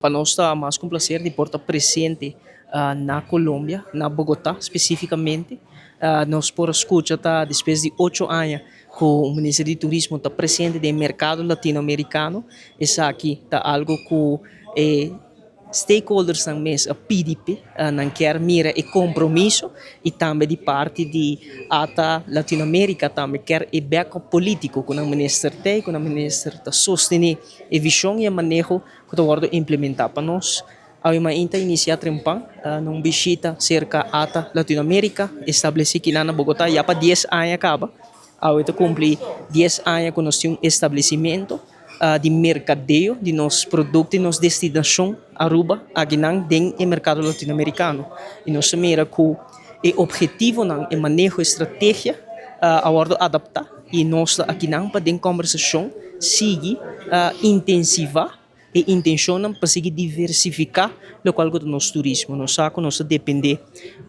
Pa nos ta mas ku un plaser di por ta presente na Colombia, na Bogotá spesífikamente. Nos por a skucha ta despues di ocho aña ku Minister di Turismo ta presente den merkado latinoamerikano. Esaki ta algu ku e stakeholdersnan mes a pidi p'e. Nan kier mira e kompromiso i tambe di parti di ata Latinoamérika tambe kier e backup polítiko ku nan minister ta i ku nan minister ta sostené e vishon i e maneho ku ta wòrdu implementá pa nos. Awe mainta inisiá trempan na un bishita serka ata Latinoamérika, establesí kinan na Bogotá ya pa dies aña kaba. Awe ta kumpli dies aña ku nos tin un establesimentu di merkadeo di nos produkto i nos destinashon Aruba akinan den e merkado latinoamerikano. I nos ta mira ku e ophetivonan, e maneho, e strategia a wòrdu adaptá i nos ta akinan pa den kòmbersashon sigui intensivá e intenshonnan pa sigui diversifiká lokual ku ta nos turismo. Nos sa ku nos ta dependé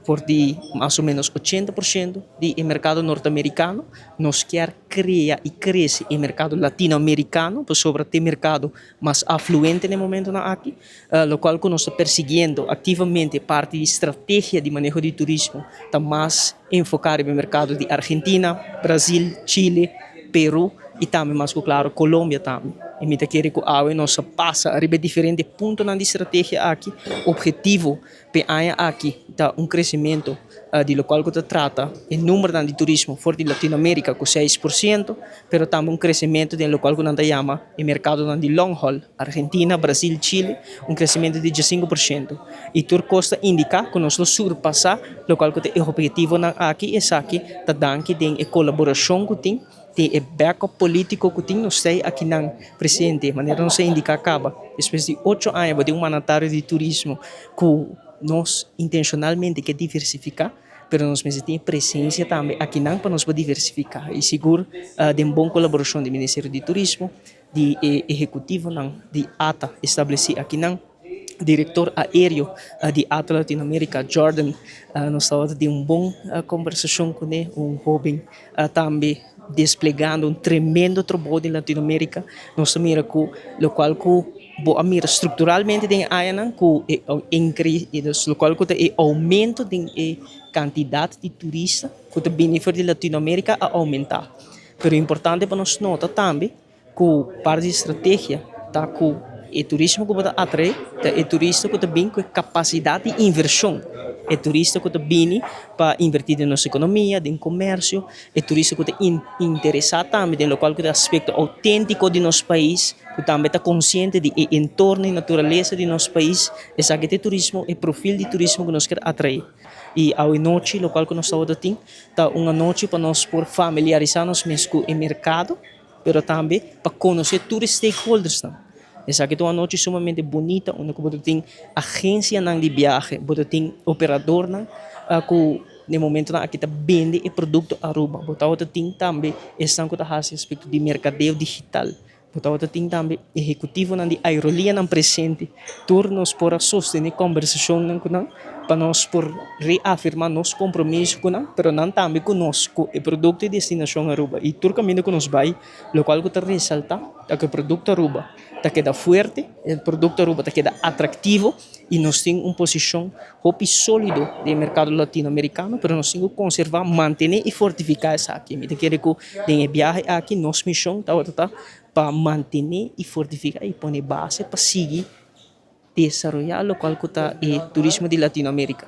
for di mas o ménos 80% di e merkado norteamerikano. Nos kier krea i krese e merkado latinoamerikano pasobra ta e merkado mas afluente na e momentonan aki. Lokual ku nos ta persiguiendo aktivamente parti di strategia di maneho di turismo ta mas enfoká riba e merkado di Argentina, Brasil, Chile, Peru i tambe mas ku klaro Colombia tambe. I mi ta kere ku awe nos a pasa riba e diferente puntonan di strategia aki. Ophetivo P'e aña aki ta un kresementu di lokual ku ta trata e numbernan di turismo for di Latinoamérika ku 6%, pero tambe un kresementu den lokual ku nan ta yama e merkadonan di long haul, Argentina, Brasil, Chile, un kresementu di 15%. I tur kos ta indiká ku nos lo surpasá lokual ku ta e ophetivonan aki, esaki ta danki den e kolaborashon ku tin. Tin e backup politico cu tin nos tey akinan presente, manera nos a indica caba. Despues di ocho aña bo tin un mandatario di turismo cu nos intencionalmente ke diversifica, pero nos mester tin e presencia tambe akinan pa nos por diversifica. Y sigur den bon colaboracion di Ministerio di Turismo, di e ehecutivonan di ata estableci akinan. Director aereo di Ata Latinoamerica, Jordan, nos tabata tin un bon conversacion cune, un hoben tambe desplegando un tremendo trabou den Latinoamerica. Nos ta mira cu locual cu bo a mira structuralmente den e añanan cu e locual cu ta e aumento den e cantidad di turista cu ta bini for di Latinoamerica a aumenta. Pero importante pa nos nota tambe Ku parti di strategia ta ku e turismo ku bo ta atraé ta e turista ku ta bin ku e kapasidat di invershon, e turista ku ta bini pa invertí den nos ekonomia, den komersio, e turista ku ta interesá tambe den lokual ku ta aspekto outéntiko di nos pais, ku tambe ta konsiente di e entorno i naturalesa di nos pais. Esaki ta e turismo, e profil di turismo ku nos kier atraé. I awe nochi lokual ku nos tabata tin ta un anochi pa nos por familiarisá nos mes ku e merkado. pero tambe pa conoce tur e stakeholdersnan. Esaki ta un anochi sumamente bunita unda cu bo ta tin agencianan di biahe, bo ta tin operadornan cu den momentonan aki ta bende e producto Aruba. Bo tabata tin tambe esnan cu ta haci aspecto di mercadeo digital. Bo tabata tin tambe ehecutivonan di aerolineanan presente. Tur nos por a sostene combersacionnan cu nan pa nos por reafirma nos compromiso cu nan, pero nan tambe cu nos, cu e producto y destinacion Aruba. Y tur caminda cu nos bay, locual cu ta resalta ta cu e producto Aruba ta keda fuerte, e producto Aruba ta keda atractivo y nos tin un posicion hopi solido den e mercado latinoamericano, pero nos tin cu conserva, mantene y fortifica esaki. Mi ta kere cu den e biahe aki nos mision tabata ta pa mantene y fortifica y pone base pa sigui desaroya locual cu ta e turismo di Latinoamerica.